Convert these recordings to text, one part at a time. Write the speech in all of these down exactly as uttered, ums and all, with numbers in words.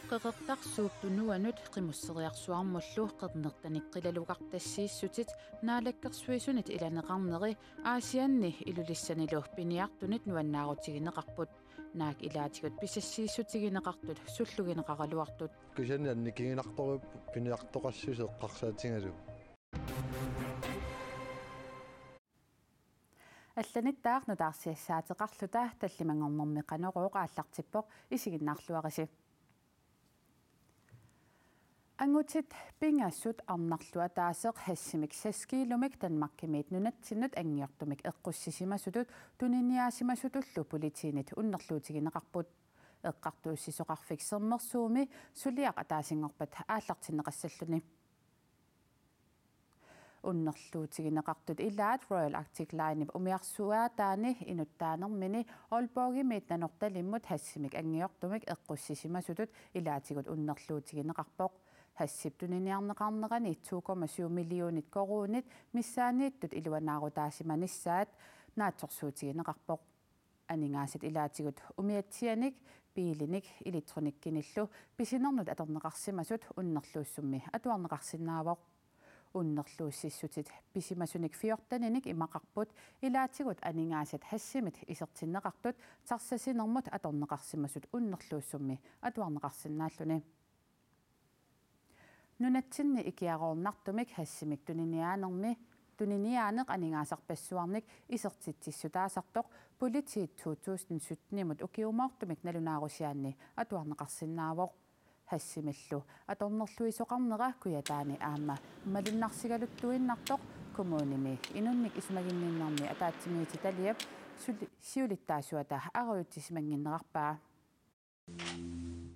Qeqertarsuup Tunuanut Qimusseriarsuarmullu qernertanik qilalugartassiissutit Naalakkersuisunit ilaneqarneri Aasianni Ilulissanilu piniartunit nuannaarutigineqarput. Naak ilaatigut pisassiissutigineqartut sullugineqaraluartut. Kisianni annikiginartorujuupput piniartoqassuseq eqqarsaatigalugu. Allanittaaq nutaarsiassaateqarluta tallimanngornermi Qanorooq aallartippoq, isiginnaarluarisi. Angutit pingasut arnarlu ataaseq hashimik seks kiilumik Danmarkimiit nunatsinnut anngiortumik eqqussisimasutut tuniniaasimasutullu politiinit unnerluutigineqarput. Eqqartuussisoqarfik Sermersuumi suliaq ataasinngorpat aallartinneqassalluni. Unnerluutigineqartut ilaat Royal Arctic Linep umiarsuaataani inuttaanermini Aalborgimiit Nanortalimmut hashimik anngiortumik eqqussisimasutut ilaatigut unnerluutigineqarpoq. Haship tuniniarneqarnerani to komma syv millionit koruunit missaanniittut iluanaarutaasimanissaat naatsorsuutigineqarpoq. Aningaasat ilaatigut umiatsianik, biilinik, elektronikkinillu pisinernut atorneqarsimasut unnerluussummi atuarneqarsinnaavoq. Unnerluussissutit pisimasunik fjorteninik imaqarput, ilaatigut aningaasat hashimit isertinneqartut tarsasinermut atorneqarsimasut unnerluussummi atuarneqarsinnaalluni. Nunatsinni ikiaroornartumik hashimik tuniniaanermi, tuniniaaneq aningaasarpassuarnik isertitsissutaasartoq politiit to tusind syttenimut ukiumoortumik nalunaarusiaanni atuarneqarsinnaavoq. Hashimillu atornerluisoqarnera Kujataani aamma malunnarsigaluttuinnartoq kommunimi inunnik isumaginninnermi ataatsimiititaliap suli-, siulittaasuata arajutsisimannginnerarpaa.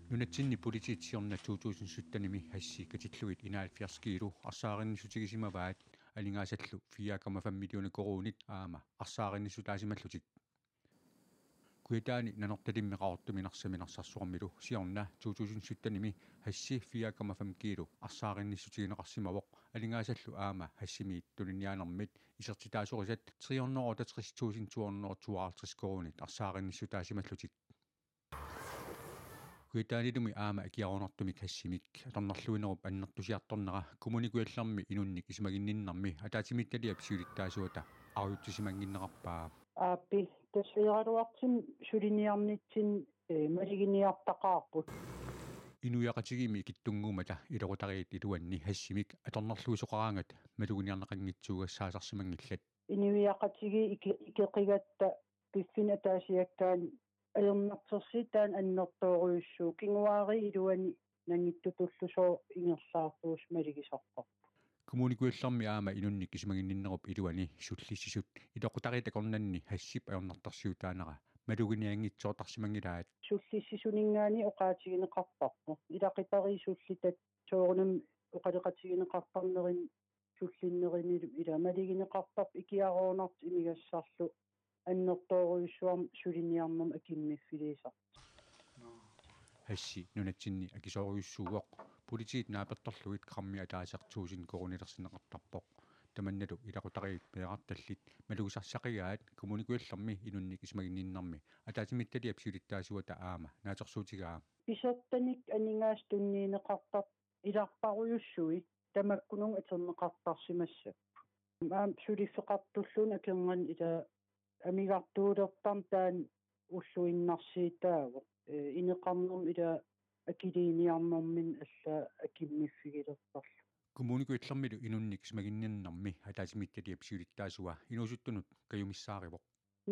Nunatsinni politiit siorna to tusind syttenimi hashi katillugit enoghalvfjerds kiilo arsaarinnissutigisimavaat, aningaasallu fire komma fem millioner koruunit aamma arsaarinnissutaasimallutik. Kujataani Nanortalimmi Qaqortumi Narsami Narsarsuarmilu siorna to tusind syttenimi hashi fire komma fem kiilo arsaarinnissutigineqarsimavoq, aningaasallu aamma hashimiit tuniniaanermit isertitaasorisat tre hundrede og otteogtres tusind to hundrede og tooghalvtreds koruunit arsaarinnissutaasimallutik. Kujataanilumi aamma ikiaroornartumik hashimik atornerluinerup annertusiartornera Kommune Kujallermi inunnik isumaginninnermi ataatsimiititaliap siulittaasuata arajutsisimannginnerarpaa. Aappi, tassa ajoraluartumik suliniarnitsinni, ee, maluginiartaqaarput. Inuiaqatigiinni ikittunnguummata ilequtariit iluanni hashimik atornerluisoqaraangat maluginiarneqanngitsuugassaasarsimanngillat. Inuiaqatigiit ike-, ikeqigatta piffinni ataasiakkaani ajornartorsiut taanna annertoorujussuuvoq. Kinguaariit iluanni nangittutullugooq ingerlaartuusoq malugisarparput. Kommune Kujallermi aamma inunnik isumaginninnerup iluani sullissisut ilequtariit akornanni haship ajornartorsiutaanera maluginianngitsoortarsimanngilaat. Sullissisuninngaanniit oqaatigineqartarpoq. Ilaqutariit sullitat soorunami oqaloqatigineqartarnerini sullinnerinilu ila malugineqartarpoq ikiaroornartoq imigassarlu annertoorujussuarmik suliniarnermik akimmiffiliisartoq. Hashi nunatsinni akisoorujussuuvoq, politiit naapertorlugit grammi ataaseq tusind koruunilersinneqartarpoq. Tamannalu ilequtariit meerartallit malugisarsaqigaat Kommune Kujallermi inunnik isumaginninnermi ataatsimiititaliap siulittaasuata aamma naatsorsuutigaa. Pisortanik aningaasat tunniunneqartartut ilarparujussuit tamakkununnga atorneqartarsimassapput. Aamma suliffeqartulluunniit akornanni ila amigartuulertarneq taanna ulluinnarsiutaavoq. Ee, ineqarnermut ila akiliiniarnerminni allaat akimmiffigilertarlugu. Kommune Kujallermilu inunnik isumaginninnermi ataatsimiititaliap siulittaasua inuusuttunut kajumissaarivoq.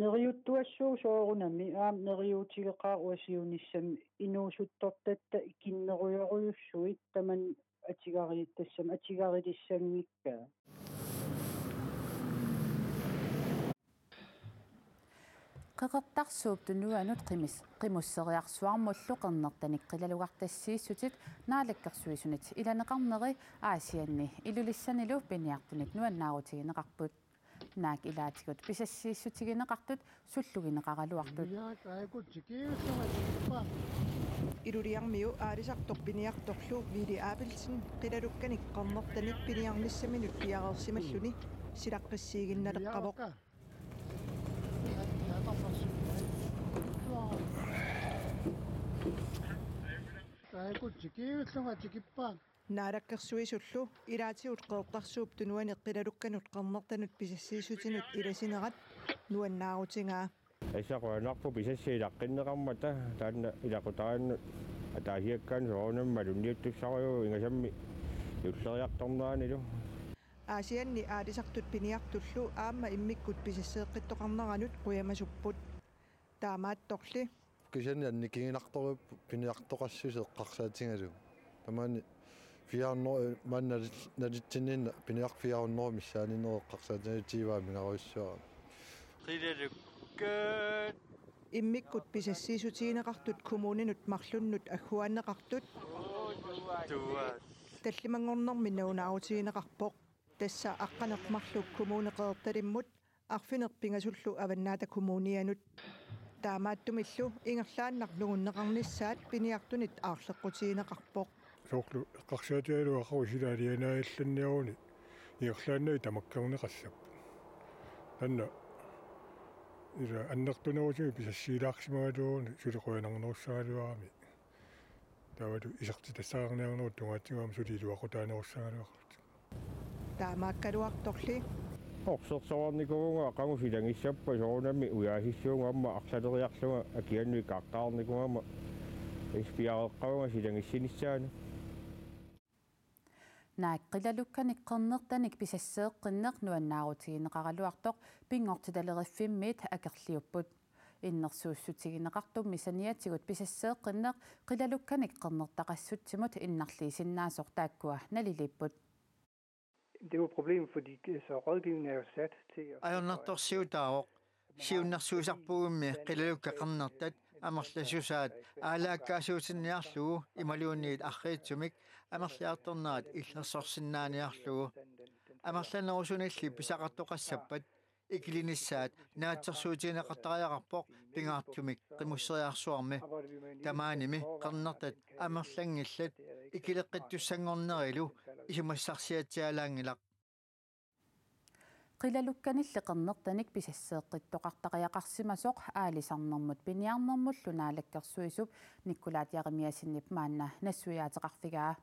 Neriuttuassuuvoq soorunami, aamma neriuutigeqaara uanga siunissami inuusuttortatta ikinnerujorujussuit tamanna atigari-, tassami atigarilissanngikkakka. Qeqertarsuup Tunuanut qimis-, Qimusseriarsuarmullu qernertanik qilalugartassiissutit Naalakkersuisunit ilaneqarneri Aasianni Ilulissanilu piniartunit nuannaarutigineqarput. Naak ilaatigut pisassiissutigineqartut sullugineqaraluartut. Iluliarmiu aalisartoq piniartorlu Willy Abelsen qilalukkanik qernertanik piniarnissaminut piareersimalluni silaqqissiiginnaleqqavoq. Aikutsikiullunga tikippaanga. Naalakkersuisullu ilaatigut Qeqertarsuup Tunuani qilalukkanut qernertanut pisassiissutinut ilasinerat nuannaarutigaa. Tassa qujanarpoq pisassiit ilaqqinneqarmata, taanna ilaqutariinnut ataasiakkaanut soorunami malunniuttussarujuuvoq ingasammi julleriartorneranilu. Aasianni aalisartut piniartullu aamma immikkut pisasseeqqittoqarneranut qujamasupput. Taamaattorli. Kisianni annikinginartorujuupput piniartoqassuseq eqqarsaatigalugu. Tamaani fire hundrede, maanna nal-, nalitsinniinna piniartut fire hundrede missaaniinnerat eqqarsaatigalugu tiivaamigarujussuarami. Qilalukkat. Immikkut pisassiissutigineqartut kommuninut marlunnut agguaanneqartut tallimanngornermi nalunaarutigineqarpoq. Tassa aqqaneq-marluk Kommune Qeqertalimmut, arfineq-pingasullu Avannaata Kommunianut. Taamaattumillu ingerlaannaq nungunneqarnissaat piniartunit aarleqqutigineqarpoq. Soorlu eqqarsaatigalugu aqagu sila alianaajallanniaruni ingerlaannaq tamakkerneqassapput. Taanna ila annertunerusumik pisassiilaarsimagaluaruni suli qujanarnerussagaluarami. Taavalu isertitassaqarniarnerup tungaatigut aamma suli iluaqutaanerussagaluarlutik. Taamaakkaluartorli. Orsersorunnikuuvunga aqagu silagissappat soorunami ujaasissaagut aamma arlaleriarlunga akiannut ikaartaarnikuugama ispiareqqavunga silagissinissaanik. Naak qilalukkanik qernertanik pisasseeqqinneq nuannaarutigineqaraluartoq Pinngortitaleriffimmiit akerliupput. Innersuussutigineqartummi saniatigut pisasseeqqinneq qilalukkanik qernertaqassutsimut innarliisinnaasoq taakkua naliliipput. Det er jo et problem, fordi det, så rådgivningen er jo sat til at... Ajornartorsiutaavoq. Siunnersuisarpugut qilalukkat qernertat amerlassusaat aalaakkaasuutinniarlugu imaluunniit arriitsumik amerliartornerat illersorsinnaaniarlugu. Amerlanerusunilli pisaqartoqassappat ikilinissaat naatsorsuutigineqartariaqarpoq pingaartumik qimusseriarsuarmi. Tamaanimi qernertat amerlanngillat ikileqqittussanngornerilu isumassarsiatsialaanngilaq. Qilalukkanilli qernertanik pisasseeqqittoqartariaqarsimasoq aalisarnermut piniarnermullu naalakkersuisup Nikolaj Jeremiassenip maanna nassuiaateqarfigaa.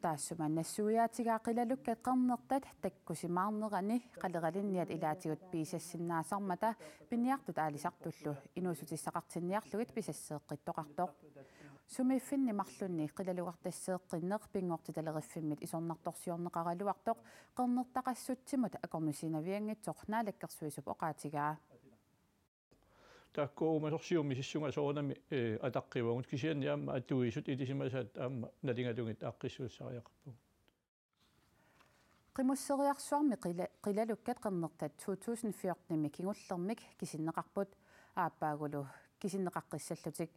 Taassuma nassuiaatigaa qilalukkat qernertat takkusimaarnerani qaleralinniat ilaatigut piisassinnaasarmata piniartut aalisartullu inuussutissaqartinniarlugit pisasseeqqittoqartoq. Sumiiffinni marlunni qilalugartasseeqqinneq Pinngortitaleriffimmiit isornartorsiorneqaraluartoq qernertaqassutsimut akornusiinavianngitsoq naalakkersuisup oqaatigaa. Taakku uumasorsiut misissunnga soorunami, eh, ataqqivagut, kisianni aamma atuisut ilisimasaat aamma nalingalugit aaqqissuussisariaqarpagut. Qimusseriarsuarmi qila-, qilalukkat qernertat to tusind fjortenimi kingullermik kisinneqarput, aappaagulu kisinneqaqqissallutik.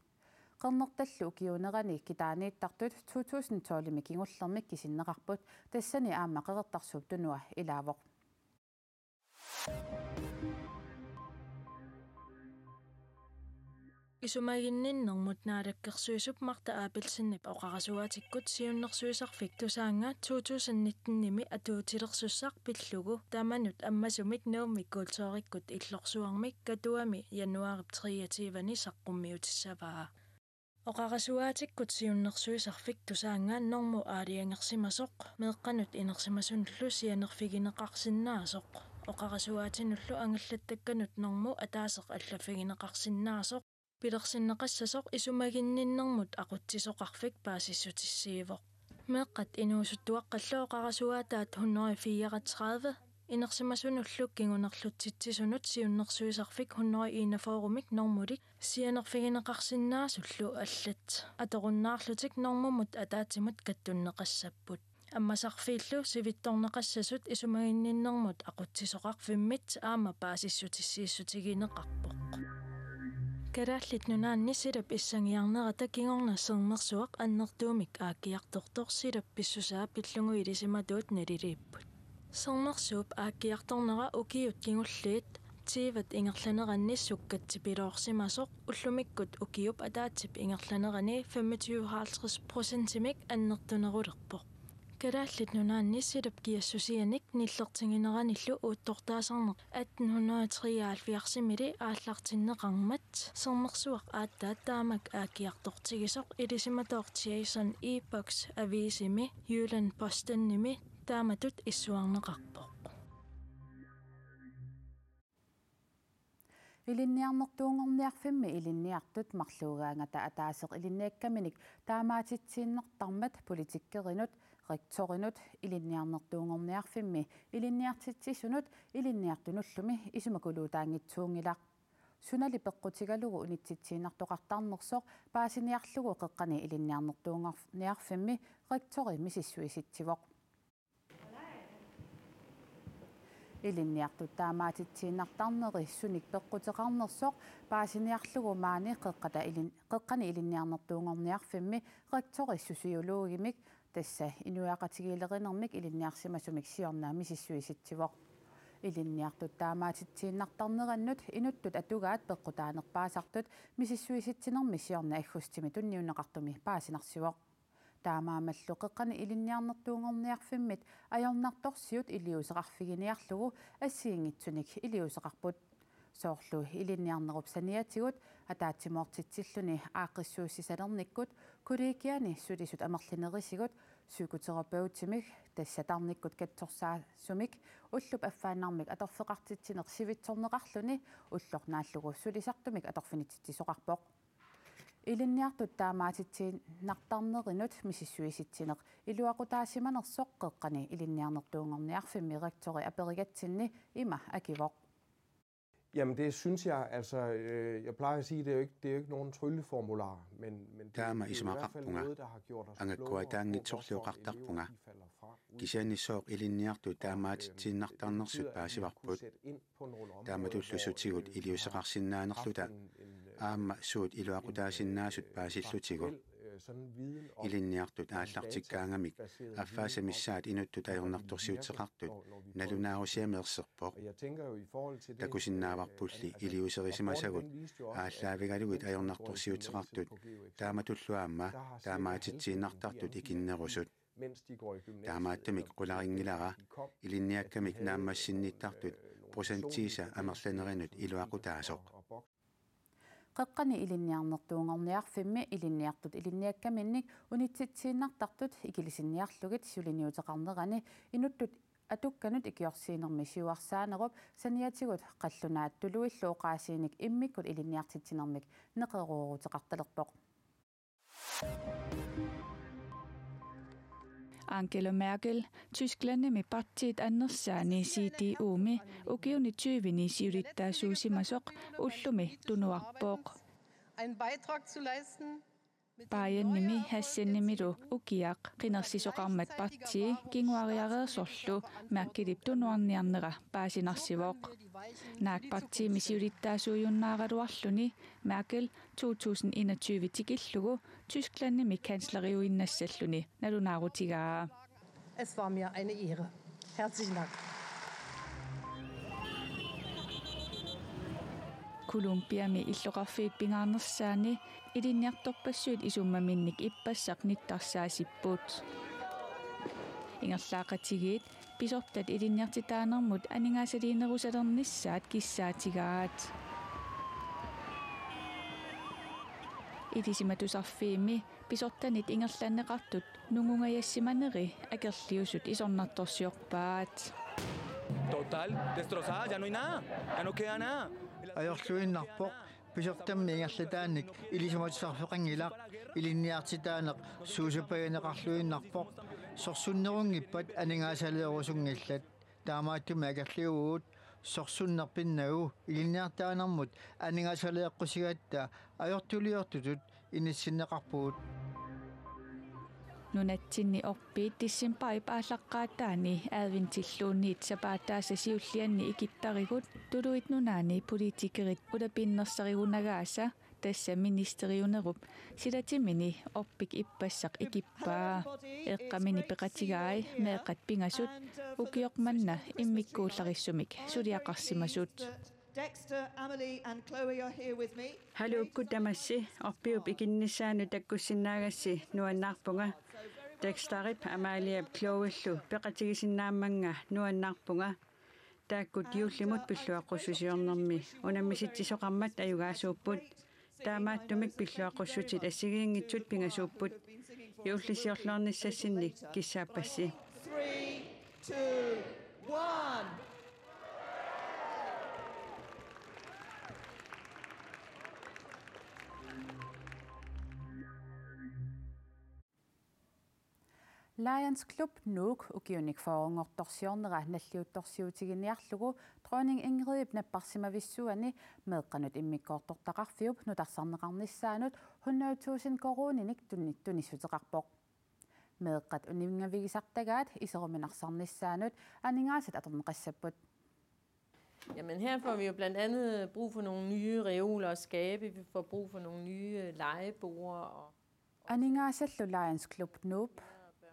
Qernertallu ukiuunerani kitaaniittartut to tusind tolvemi kingullermik kisinneqarput, tassani aamma Qeqertarsuup Tunua ilaavoq. Isumaginninnermut naalakkersuisup Martha Abelsenip oqarasuaatikkut siunnersuisarfik Tusaannga to tusind nittenimi atuutilersussaq pillugu tamanut ammasumik Nuummi kulturikkut illorsuarmi Katuami januaarip treogtyveni saqqummiutissavaa. Oqarasuaatikkut siunnersuisarfik Tusaannga normut aalajangersimasoq meeqqanut inersimasunullu sianerfigineqarsinnaasoq, oqarasuaatinullu angallattakkanut normut ataaseq allaffigineqarsinnaasoq, pilersinneqassasoq isumaginninnermut aqutsisoqarfik paasissutissiivoq. Meeqqat inuusuttuaqqallu oqarasuaataat hundrede fireogtredive inersimasunullu kingunerlutsitsisunut siunnersuisarfik hundrede enogfyrremik normulik sianerfigineqarsinnaasullu allat atorunnaarlutik normumut ataatsimut kattunneqassapput. Ammasarfiillu sivitsorneqassasut isumaginninnermut aqutsisoqarfimmit aamma paasissutissiissutigineqarpoq. Kalaallit Nunaanni silap issangiarnerata kingorna sermersuaq annertuumik aakkiartortoq silap pissusaa pillugu ilisimatuut naliliipput. Sermersuup aakkiartornera ukiut kingulliit tyvet ingerlaneranni sukkatsipiloorsimasoq ullumikkut ukiup ataatsip ingerlanerani femogtyve halvtreds procentimik annertunerulerpoq. Kalaallit Nunaanni silap kiassusianik nillertigineranillu uuttortaasarneq atten hundrede treoghalvfjerds-imili aallartinneqarmat Sermersuaq aatsaat taamak aakkiartortigisoq ilisimatooq Jason Epox aviisimi Jyllands-Postenimi taamatut issuarneqarpoq. Ilinniarnertuunngorniarfimmi ilinniartut marluugaangata ataaseq ilinniakkaminik taamaatitsiinnartarmat politikerinut, rektorinut, ilinniarnertuunngorniarfimmi ilinniartitsisunut ilinniartunullumi isumakuluutaanngitsuunngilaq. Sunali peqqutigalugu unitsitsiinnartoqartarnersoq paasiniarlugu Qeqqani Ilinniarnertuunngorniarfimmi rektori misissuisitsivoq. Ilinniartut taamaatitsiinnartarneri sunik peqquteqarnersoq paasiniarlugu maani Qeqqata ilin-, Qeqqani Ilinniarnertuunngorniarfimmi rektori sociologimik, tassa inuiaqatigiilerinermik ilinniarsimasumik siorna misissuisitsivoq. Ilinniartut taamaatitsiinnartarnerannut inuttut atugaat peqqutaanerpaasartut misissuisitsinermi siorna aggustimi tunniunneqartumi paasinarsivoq. Taamaammallu Qeqqani Ilinniarnertuunngorniarfimmit ajornartorsiut iliuuseqarfiginiarlugu assigiinngitsunik iliuuseqarput. Soorlu ilinniarnerup saniatigut, ataatsimoortitsilluni aaqqissuussisalernikkut, kollegiani sulisut amerlinerisigut, psykoterapeutimik, tassa tarnikkut katsorsaasumik, ullup affaannarmik atorfeqartitsineq sivitsorneqarluni, ulloq naallugu sulisartumik atorfinitsitsisoqarpoq. Ilinniartut taamaatitsiinnartarnerinut misissuisitsineq iluaqutaasimanersoq Qeqqani Ilinniarnertuunngorniarfimmi rektori aperigatsinni ima akivoq. Jamen, det synes jeg, altså, øh, jeg plejer at sige, det er jo ikke, det er jo ikke nogen trylleformular, men, men det, Taama det er i hvert fald isumaqarpunga, noget, der har gjort os klogere på, hvor godt angangitsorliortarpunga, elever de falder fra. Kisianni sooq ilinniartut taamaatitsiinnartarnersut paasivarput? Taamatullu sutigut iliuuseqarsinnaanerluta aamma suut iluaqutaasinnaasut paasillutigu. Ilinniartut aallartikkaangamik affaasa missaat inuttut ajornartorsiuteqartut nalunaarusiami erserpoq. Takusinnaavarpulli iliuuserisimasagut aallaavigalugit ajornartorsiuteqartut taamatullu aamma taamaatitsiinnartartut ikinnerusut. Taamaattumik qularinngilara ilinniakkamik naammassinnittartut procentiisa amerlanerinut iluaqutaasoq. Qeqqani Ilinniarnertuunngorniarfimmi ilinniartut ilinniakkaminnik unitsitsiinnartartut ikilisinniarlugit suliniuteqarnerani inuttut atukkanut ikiorsiinermi siuarsaanerup saniatigut qallunaat tuluillu oqaasiinik immikkut ilinniartitsinermik neqerooruteqartalerpoq. Angela Merkel, Tysklandimi partiit annersaani C D U-mi ukiuni tyveni siulittaasuusimasoq, ullumi tunuarpoq. Einen Beitrag zu leisten. Bayernimi Hessenimilu ukiaq qinersisoqarmat partii kinguariareersorlu Merkelip tunuarniarnera paasinarsivoq. Naak partiimi siulittaasuujunnaaraluarluni Merkel to tusind enogtyve tikillugu Tysklandimi kansleriuinnassalluni nalunaarutigaa. Es war mir eine Ehre. Herzlichen Dank. Colombiami illoqarfiit pingaarnersaanni ilinniartorpassuit isummaminnik ippassaq nittarsaasipput. Ingerlaaqatigiit pisortat ilinniartitaanermut aningaasaliinerusalernissaat kissaatigaat. Ilisimatusarfiimi pisortanit ingerlanneqartut nungungajassimaneri akerliusut isornartorsiorpaat. Total, destrozada, ya no hay nada, ya no queda nada. Ajorluinnarpoq, pisortammi ingerlataannik ilisimatusarfeqanngilaq, ilinniartitaaneq suusapagineqarluinnarpoq, sorsunnerunngippat aningaasaleerusunngillat. Taamaattumik akerliuvugut, sorsunnerpinnagu ilinniartitaanermut aningaasaleeqqusigatta ajortuliortutut inissinneqarpugut. Nunatsinni orpiit decembarip aallaqqaataani adventilluunniit sapaataasa siullianni ikittarigut Tuluit Nunaanni politikerit ulapinnersarigunagaasa, tassa ministeriunerup silatimini orpik ippassaq ikippaa. Eqqamini peqatigai meeqqat pingasut ukioq manna immikkuullarissumik suliaqarsimasut. Dexter, Amelie and Chloe are here with me. Haluukkut tamassi, orpiup ikinnissaanut takkussinnaagassi nuannaarpunga. Dexterip Amaliap Chloellu peqatigisinnaammat nuannaarpunga. Taakkut juullimut pilluaqqussusiornermi unammisitsisoqarmat ajugaasuupput. Taamaattumik pilluaqqussutit assigiinngitsut pingasuupput. Juullisiorluarnissassinnik kissaappassi. Three, two, one. Lions Club Nuuk ukiunik fyrrenngortorsiornera nalliuttorsiutiginiarlugu Dronning Ingridip napparsimavissuani meeqqanut immikkoortortaqarfiup nutarsarneqarnissaanut hundrede tusind koruuninik tunni-, tunissuteqarpoq. Meeqqat uninngavigisartagaat iseruminarsarnissaanut aningaasat atorneqassapput. Jamen, her får vi jo blandt andet brug for nogle nye reoler og skabe. Vi får brug for nogle nye, øh, legeborde og Aningaasallu Lions Club Nuup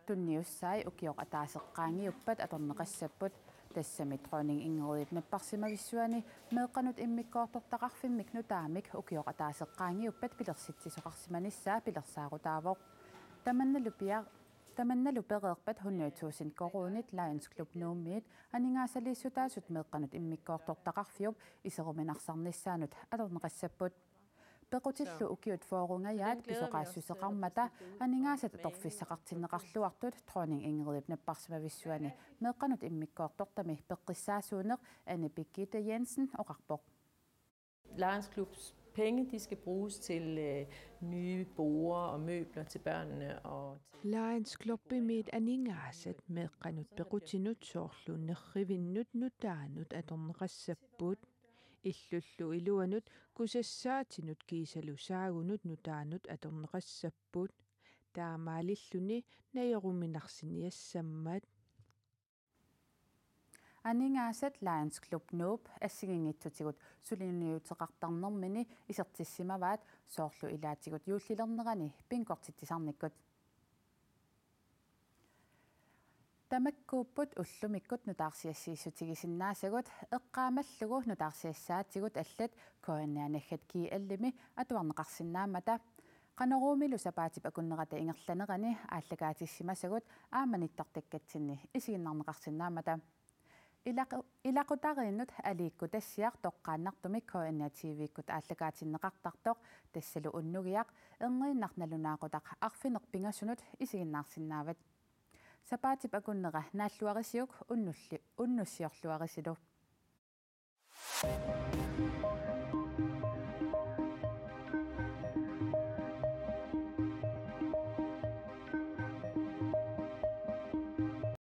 tunniussai ukioq ataaseq qaangiuppat atorneqassapput. Tassami Dronning Ingridip napparsimavissuani meeqqanut immikkoortortaqarfimmik nutaamik ukioq ataaseq qaangiuppat pilersitsisoqarsimanissaa pilersaarutaavoq. Tamannalu pia-, tamannalu pereerpat hundrede tusind koruunit Lions Club Nuummiit aningaasaliissutaasut meeqqanut immikkoortortaqarfiup iseruminarsarnissaanut atorneqassapput. Pequtillu ukiut fyrrengajaat pisoqaassuseqarmata aningaasat atorfissaqartinneqarluartut Dronning Ingridip napparsimavissuani meeqqanut immikkoortortami peqqissaasuuneq Anne Birgitte Jensen oqarpoq. Lions Clubs penge, de skal bruges til, øh, nye borde og møbler til børnene og Lions Clubimiit aningaasat meeqqanut pequtinut soorlu nerrivinnut nutaanut atorneqassapput. Illullu iluanut kusassaatinut kiisalu saagunut nutaanut atorneqassapput. Taamaalilluni najoruminarsiniassammat. Aningaasat Lions Club Nuup assigiinngitsutigut suliniuteqartarnermini isertissimavaat soorlu ilaatigut juullilernerani bingortitsisarnikkut. Tamakkuupput ullumikkut nutaarsiassiissutigisinnaasagut, eqqaamallugu nutaarsiassaatigut allat K N R naggat G L-imi atuarneqarsinnaammata. Qanoruumilu sapaatip akunnerata ingerlanerani aallakaatissimasagut aamma nittartakkatsinni isiginnaarneqarsinnaammata. Ilaqu-, ilaqutariinnut Aliikkut Tassiaq toqqaannartumik K N R T V-kkut aallakaatinneqartartoq, tassalu unnugiaq, erniinnaq nalunaaqutaq arfineq-pingasunut isiginnaarsinnaavat. Sapaatip akunnera naalluarisiuk unnulli-, unnussiorluarisilu.